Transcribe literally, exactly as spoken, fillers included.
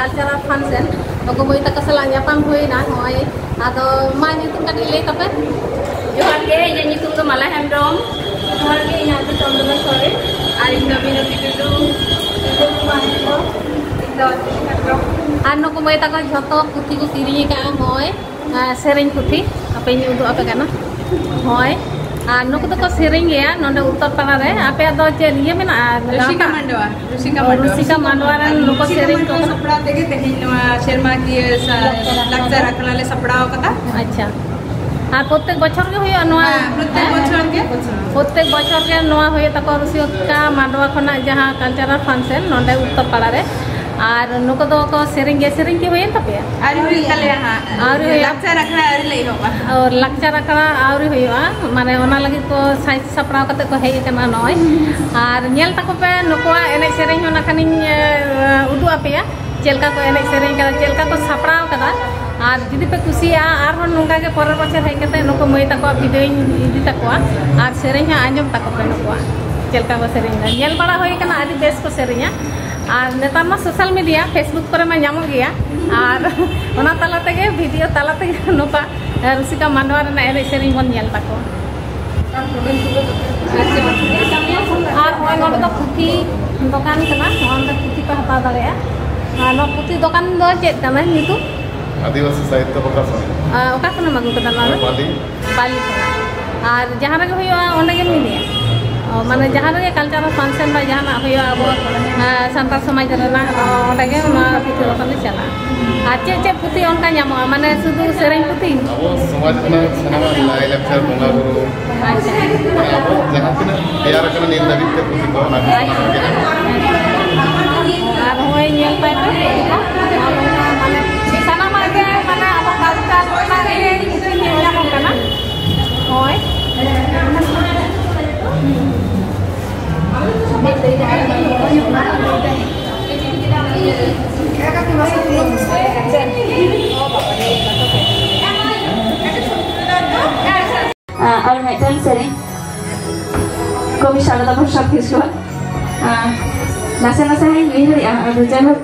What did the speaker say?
Cultural function, ᱱᱩᱠᱩ ᱢᱟᱹᱭ ᱛᱟᱠᱚ ᱥᱟᱞᱟᱜ ᱧᱟᱯᱟᱢ ᱦᱩᱭᱱᱟ ᱱᱚᱜᱼᱚᱭ᱾ ᱟᱫᱚ ᱢᱟ, ᱧᱩᱛᱩᱢ ᱠᱟᱹᱴᱤᱡ ᱞᱟᱹᱭ ᱛᱟᱯᱮ᱾ ᱡᱚᱦᱟᱨ ᱜᱮ, ᱤᱧᱟᱹᱜ ᱧᱩᱛᱩᱢ ᱫᱚ ᱢᱟᱞᱟ ᱦᱮᱢᱵᱨᱚᱢ᱾ ᱡᱚᱦᱟᱨ ᱜᱮ, ᱤᱧᱟᱹᱜ ᱫᱚ ᱪᱚᱱᱫᱚᱱᱟ ᱥᱚᱨᱮᱱ᱾ ᱟᱨ ᱤᱧ ᱫᱚ ᱢᱤᱱᱚᱛᱤ ᱴᱩᱰᱩ᱾ ᱤᱧ ᱫᱚ ᱟᱨ ᱱᱩᱠᱩ ᱢᱟᱹᱭ ᱛᱟᱠᱚ ᱡᱷᱚᱛᱚ ᱯᱩᱛᱷᱤ ᱠᱚ ᱠᱤᱨᱤᱧ ᱟᱠᱟᱫᱼᱟ ᱱᱚᱜᱼᱚᱭ᱾ ᱟᱨ ᱥᱮᱨᱮᱧ ᱯᱩᱛᱷᱤ, ᱦᱟᱯᱮᱧ ᱩᱫᱩᱜ ᱟᱯᱮ ᱠᱟᱱᱟ᱾ ᱦᱳᱭ, ᱟᱨ ᱱᱩᱠᱩ ᱫᱚᱠᱚ ᱥᱮᱨᱮᱧ ᱜᱮᱭᱟ ᱱᱚᱰᱮ ᱩᱛᱛᱚᱨ ᱯᱟᱲᱟ ᱨᱮ᱾ ᱟᱯᱮᱭᱟᱜ ᱫᱚ ᱪᱮᱫ ᱤᱭᱟᱹ ᱢᱮᱱᱟᱜᱼᱟ? ᱨᱩᱥᱤᱠᱟ ᱜᱟᱶᱛᱟ? ᱢᱟᱱᱰᱣᱟ, ᱨᱩᱥᱤᱠᱟ ᱚ, ᱢᱟᱱᱰᱣᱟ᱾ ᱨᱩᱥᱤᱠᱟ ᱢᱟᱱᱰᱣᱟ ᱨᱮᱱ ᱱᱩᱠᱩ ᱨᱩᱥᱤᱠᱟ ᱥᱮᱨᱮᱧ ᱠᱚ ᱢᱟᱱᱰᱣᱟ ᱠᱟᱱᱟ᱾ ᱥᱟᱯᱲᱟᱣ ᱛᱮᱜᱮ ᱛᱮᱦᱮᱧ ᱱᱚᱣᱟ ᱥᱮᱨᱢᱟ ᱠᱤᱭᱟᱹ ᱥᱟ-, ᱞᱟᱠᱪᱟᱨ ᱟᱠᱷᱲᱟ ᱞᱮ ᱥᱟᱯᱲᱟᱣ ᱟᱠᱟᱫᱟ᱾ ᱟᱪᱪᱷᱟ, ᱟᱨ ᱯᱨᱚᱛᱮᱠ ᱵᱚᱪᱷᱚᱨ ᱜᱮ ᱦᱩᱭᱩᱜᱼᱟ ᱱᱚᱣᱟ? ᱦᱮᱸ, ᱯᱨᱚᱛᱮᱠ ᱵᱚᱪᱷᱚᱨ ᱜᱮ᱾ ᱯᱨᱚᱛᱮᱠ ᱵᱚᱪᱷᱚᱨ ᱜᱮ ᱱᱚᱣᱟ ᱦᱩᱭᱩᱜ ᱛᱟᱠᱚᱣᱟ ᱨᱩᱥᱤᱠᱟ ᱢᱟᱱᱰᱣᱟ ᱠᱷᱚᱱᱟᱜ ᱡᱟᱦᱟᱸ cultural function ᱱᱚᱰᱮ ᱩᱛᱛᱚᱨ ᱯᱟᱲᱟ ᱨᱮ᱾ ᱟᱨ ᱱᱩᱠᱩ ᱫᱚ ᱠᱚ ᱥᱮᱨᱮᱧ ᱜᱮ, ᱥᱮᱨᱮᱧ ᱠᱤ ᱦᱩᱭᱮᱱ ᱛᱟᱯᱮᱭᱟ? ᱟᱹᱣᱨᱤ ᱦᱩᱭᱩᱜ ᱛᱟᱞᱮᱭᱟ ᱦᱟᱸᱜ᱾ ᱟᱹᱣᱨᱤ ᱦᱩᱭᱩᱜᱼᱟ? ᱞᱟᱠᱪᱟᱨ ᱟᱠᱷᱲᱟ ᱟᱹᱣᱨᱤ ᱞᱮ ᱮᱦᱚᱵᱟ᱾ ᱚ, ᱞᱟᱠᱪᱟᱨ ᱟᱠᱷᱲᱟ ᱟᱹᱣᱨᱤ ᱦᱩᱭᱩᱜᱼᱟ, ᱢᱟᱱᱮ ᱚᱱᱟ ᱞᱟᱹᱜᱤᱫ ᱠᱚ ᱥᱟᱡᱽ ᱥᱟᱯᱲᱟᱣ ᱠᱟᱛᱮ ᱠᱚ ᱦᱮᱡ ᱟᱠᱟᱱᱟ ᱱᱚᱜᱼᱚᱭ᱾ ᱟᱨ ᱧᱮᱞ ᱛᱟᱠᱚ ᱯᱮ ᱱᱩᱠᱩᱣᱟᱜ ᱮᱱᱮᱡ ᱥᱮᱨᱮᱧ ᱦᱚᱸ ᱱᱟᱠᱷᱟᱱᱤᱧ, ᱮ, ᱩᱫᱩᱜ ᱟᱯᱮᱭᱟ, ᱪᱮᱫ ᱞᱮᱠᱟ ᱠᱚ ᱮᱱᱮᱡ ᱥᱮᱨᱮᱧ ᱠᱟᱫᱟ, ᱪᱮᱫ ᱞᱮᱠᱟ ᱠᱚ ᱥᱟᱯᱲᱟᱣ ᱠᱟᱫᱟ᱾ ᱟᱨ ᱡᱩᱫᱤ ᱯᱮ ᱠᱩᱥᱤᱭᱟᱜᱼᱟ, ᱟᱨᱦᱚᱸ ᱱᱚᱝᱠᱟ ᱜᱮ ᱯᱚᱨᱮᱨ ᱵᱚᱪᱷᱚᱨ ᱦᱮᱡ ᱠᱟᱛᱮ ᱱᱩᱠᱩ ᱢᱟᱹᱭ ᱛᱟᱠᱚᱣᱟᱜ video ᱤᱧ ᱤᱫᱤ ᱛᱟᱠᱚᱣᱟ᱾ ᱟᱨ ᱥᱮᱨᱮᱧ ᱦᱚᱸ ᱟᱸᱡᱚᱢ ᱛᱟᱠᱚ ᱯᱮ ᱱᱩᱠᱩᱣᱟᱜ, ᱪᱮᱫ ᱞᱮᱠᱟ ᱠᱚ ᱥᱮᱨᱮᱧ ᱮᱫᱟ᱾ ᱧᱮᱞ ᱵᱟᱲᱟ ᱦᱩᱭ ᱠᱟᱱᱟ, ᱟᱹᱰᱤ ᱵᱮᱥ ᱠᱚ ᱥᱮᱨᱮᱧᱟ᱾ ᱟᱨ ᱱᱮᱛᱟᱨ ᱢᱟ social media, Facebook ᱠᱚᱨᱮ ᱢᱟ ᱧᱟᱢᱚᱜ ᱜᱮᱭᱟ᱾ ᱟᱨ ᱚᱱᱟ ᱛᱟᱞᱟ ᱛᱮᱜᱮ, video ᱛᱟᱞᱟ ᱛᱮᱜᱮ ᱱᱚᱝᱠᱟ, ᱮ, ᱨᱩᱥᱤᱠᱟ ᱢᱟᱱᱰᱣᱟ ᱨᱮᱱᱟᱜ ᱮᱱᱮᱡ ᱥᱮᱨᱮᱧ ᱵᱚᱱ ᱧᱮᱞ ᱛᱟᱠᱚᱣᱟ᱾ ᱟᱨ ᱱᱚᱜᱼᱚᱭ ᱱᱚᱰᱮ ᱫᱚ ᱯᱩᱛᱷᱤ ᱫᱚᱠᱟᱱ ᱠᱟᱱᱟ, ᱱᱚᱣᱟ ᱫᱚ ᱯᱩᱛᱷᱤ ᱯᱮ ᱦᱟᱛᱟᱣ ᱫᱟᱲᱮᱭᱟᱜᱼᱟ᱾ ᱟᱨ ᱱᱚᱣᱟ ᱯᱩᱛᱷᱤ ᱫᱚᱠᱟᱱ ᱫᱚ ᱪᱮᱫ ᱠᱟᱱᱟ ᱧᱩᱛᱩᱢ? ᱟᱹᱫᱤᱵᱟᱹᱥᱤ ᱥᱟᱦᱤᱛᱛᱚ ᱯᱨᱚᱠᱟᱥᱚᱱ᱾ ᱟᱨ ᱚᱠᱟ ᱠᱷᱚᱱᱮᱢ ᱟᱹᱜᱩ ᱠᱟᱫᱟ ᱱᱚᱣᱟ ᱫᱚ? ᱵᱟᱞᱤ᱾ ᱵᱟᱞᱤ ᱠᱷᱚᱱᱟᱜ᱾ ᱟᱨ ᱡᱟᱦᱟᱸ ᱨᱮᱜᱮ ᱦᱩᱭᱩᱜᱼᱟ, ᱚᱸᱰᱮ ᱜᱮᱢ ᱤᱫᱤᱭᱟ? ᱚ, ᱢᱟᱱᱮ ᱡᱟᱦᱟᱸ ᱨᱮᱜᱮ cultural function ᱵᱟ ᱡᱟᱦᱟᱱᱟᱜ ᱦᱩᱭᱩᱜᱼᱟ ᱟᱵᱚ, ᱮᱸ, ᱥᱟᱱᱛᱟᱲ ᱥᱚᱢᱟᱡᱽ ᱨᱮᱱᱟᱜ, ᱚᱸᱰᱮ ᱜᱮ ᱚᱱᱟ ᱯᱩᱛᱷᱤ ᱫᱚᱠᱟᱱ ᱞᱮ ᱪᱟᱞᱟᱜᱼᱟ᱾ ᱟᱨ ᱪᱮᱫ ᱪᱮᱫ ᱯᱩᱛᱷᱤ ᱚᱱᱠᱟ ᱧᱟᱢᱚᱜᱼᱟ? ᱢᱟᱱᱮ ᱥᱩᱫᱷᱩ ᱥᱮᱨᱮᱧ ᱯᱩᱛᱷᱤ? ᱟᱵᱚ ᱥᱚᱢᱟᱡᱽ ᱨᱮᱱᱟᱜ ᱥᱟᱱᱟᱢᱟᱜ ᱞᱟᱭᱼᱞᱟᱠᱪᱟᱨ, ᱵᱚᱸᱜᱟ ᱵᱩᱨᱩ, ᱟᱪᱪᱷᱟ᱾ ᱢᱟᱱᱮ ᱟᱵᱚ ᱡᱟᱦᱟᱸ ᱛᱤᱱᱟᱹᱜ ᱛᱮᱭᱟᱨ ᱟᱠᱟᱱᱟ ᱱᱤᱛ ᱫᱷᱟᱹᱵᱤᱡ ᱛᱮ ᱯᱩᱛᱷᱤ ᱠᱚ, ᱚᱱᱟ ᱠᱚ ᱥᱟᱱᱟᱢᱟᱜ ᱜᱮ ᱧᱟᱢᱚᱜᱼᱟ᱾ ᱟᱨ ᱱᱚᱜᱼᱚᱭ ᱧᱮᱞ ᱯᱟᱭ ᱯᱮ, ᱱᱚᱜᱼᱚ ᱱᱚᱝᱠᱟ ᱢᱟᱱᱮ ᱥᱟᱱᱟᱢᱟᱜ ᱜᱮ, ᱢᱟᱱᱮ ᱟᱵᱚ culture ᱨᱮᱱᱟᱜ ᱜᱮ ᱯᱩᱛᱷᱤ ᱧᱮᱞ ᱧᱟᱢᱚᱜ ᱠᱟᱱᱟ᱾ ᱦᱳᱭ᱾ ᱟᱨ ᱢᱤᱫᱴᱮᱱ ᱥᱮᱨᱮᱧ ᱠᱚᱵᱤ ᱥᱟᱨᱚᱫᱟ ᱯᱨᱚᱥᱟᱫᱽ ᱠᱤᱥᱠᱩᱣᱟᱜ᱾ ᱱᱟᱥᱮ ᱱᱟᱥᱮ ᱦᱟᱸᱜ ᱤᱧ ᱩᱭᱦᱟᱹᱨᱮᱜᱼᱟ, ᱟᱫᱚ ᱡᱟᱭᱦᱳᱠ᱾